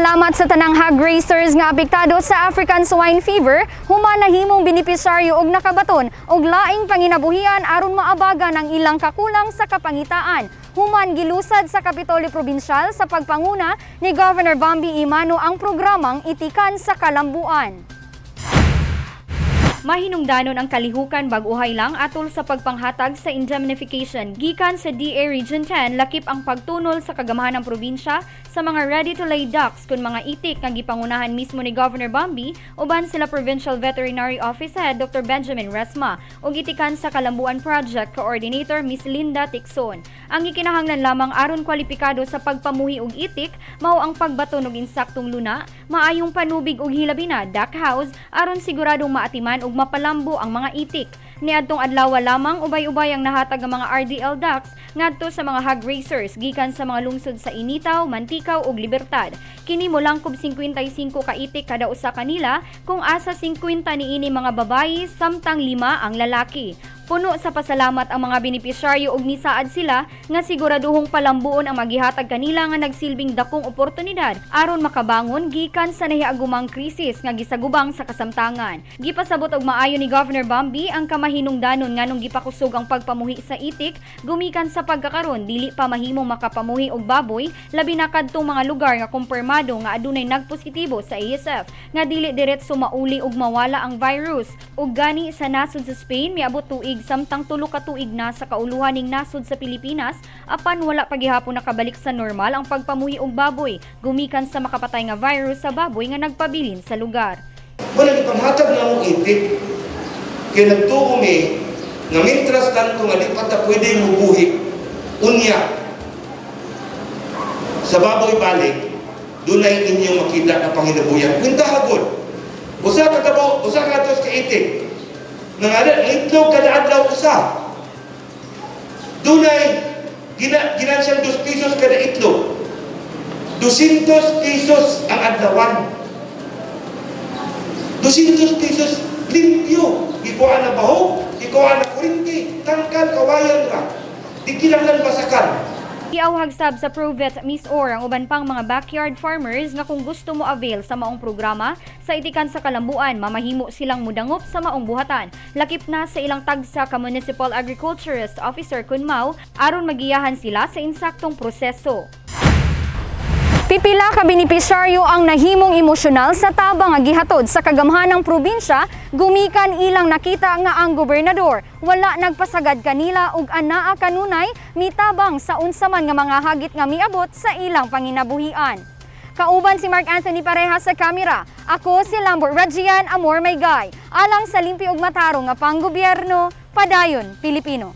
Nagpasalamat sa tanang hog raisers nga apektado sa African Swine Fever human nahimong benepisyaryo og nakabaton og laing panginabuhian aron maabagan ang ilang kakulang sa kapangitaan. Human gilusad sa Kapitolyo Probinsyal sa pagpanguna ni Governor Bambi Emano ang programang Itikan sa Kalambuan. Mahinungdanon ang kalihukan bag-uhay lang atol sa pagpanghatag sa indemnification gikan sa DA Region 10, lakip ang pagtunol sa kagamhanan ng probinsya sa mga ready-to-lay ducks kun mga itik nga gipangunahan mismo ni Governor Bambi uban sila Provincial Veterinary Office Head Dr. Benjamin Resma ug Itikan sa Kalambuan Project Coordinator Miss Linda Tixon. Ang gikinahanglan lamang aron kwalipikado sa pagpamuhi og itik mao ang pagbaton og insaktong luna, maayong panubig ug hilabi na duck house aron siguradong maatiman ug mapalambo ang mga itik. Niadtong adlaw lamang, ubay-ubay ang nahatag ang mga RDL ducks ngadto sa mga hog raisers gikan sa mga lungsod sa Initao, Manticao ug Libertad. Kini molangkob 55 ka itik kada usa kanila, kung asa 50 niini mga babayi samtang 5 ang lalaki. Puno sa pasalamat ang mga benepisyaryo ug nisaad sila nga siguraduhong palambuon ang magihatag kanila nga nagsilbing dakong oportunidad aron makabangon gikan sa nahiagumang krisis nga gisagubang sa kasamtangan. Gipasabot og maayo ni Governor Bambi ang kamahinungdanon nganong gipakusog ang pagpamuhi sa itik gumikan sa pagkakaron dili pa mahimong makapamuhi og baboy, labi na kadtong mga lugar nga kumpirmado nga adunay nagpositibo sa ASF nga dili diretso mauli ug mawala ang virus. Ug gani sa nasod sa Spain miabot tuig samtang 3 ka tuig na sa kauluhan ning nasod sa Pilipinas, apan wala pa gihapon nakabalik sa normal ang pagpamuhi og baboy gumikan sa makapatay nga virus sa baboy nga nagpabilin sa lugar. Wala ni panghatag na akong itik. Kaya nagtuo mi nga mintras tanto nga di pa ta pwede mubuhi unya sa baboy balik, dunay inyong makita nga panginabuhian. Kwentaha gud. Usa ka kabo, usa ka atos ka itik. Nga itlog kada adlaw usa. Dunay ginansiyang 2 pesos kada itlog. 200 pesos ang adlawan. 200 pesos limpyo. Ikuha na bahog, ikuha na kurinti, tangkal, kawayan ra. Di kinahanglan basakan. Giawhag sab sa Provet Miss Or ang uban pang mga backyard farmers nga kung gusto mo avail sa maong programa sa Itikan sa Kalambuan, mamahimo silang mudangop sa maong buhatan. Lakip na sa ilang tagsa ka Municipal Agriculturist Officer kun MAO aron magiyahan sila sa insaktong proseso. Pipila ka benepisyaryo ang nahimong emosyonal sa tabang nga gihatod sa kagamhanang probinsya gumikan ilang nakita nga ang gobernador wala nagpasagad kanila ug anaa kanunay mitabang sa unsa man nga mga hagit nga miabot sa ilang panginabuhian. Kauban si Mark Anthony Pareja sa kamera. Ako si Lambert Rajian Amor Maygay. Alang sa limpyo ug matarong nga panggobyerno, padayon Pilipino.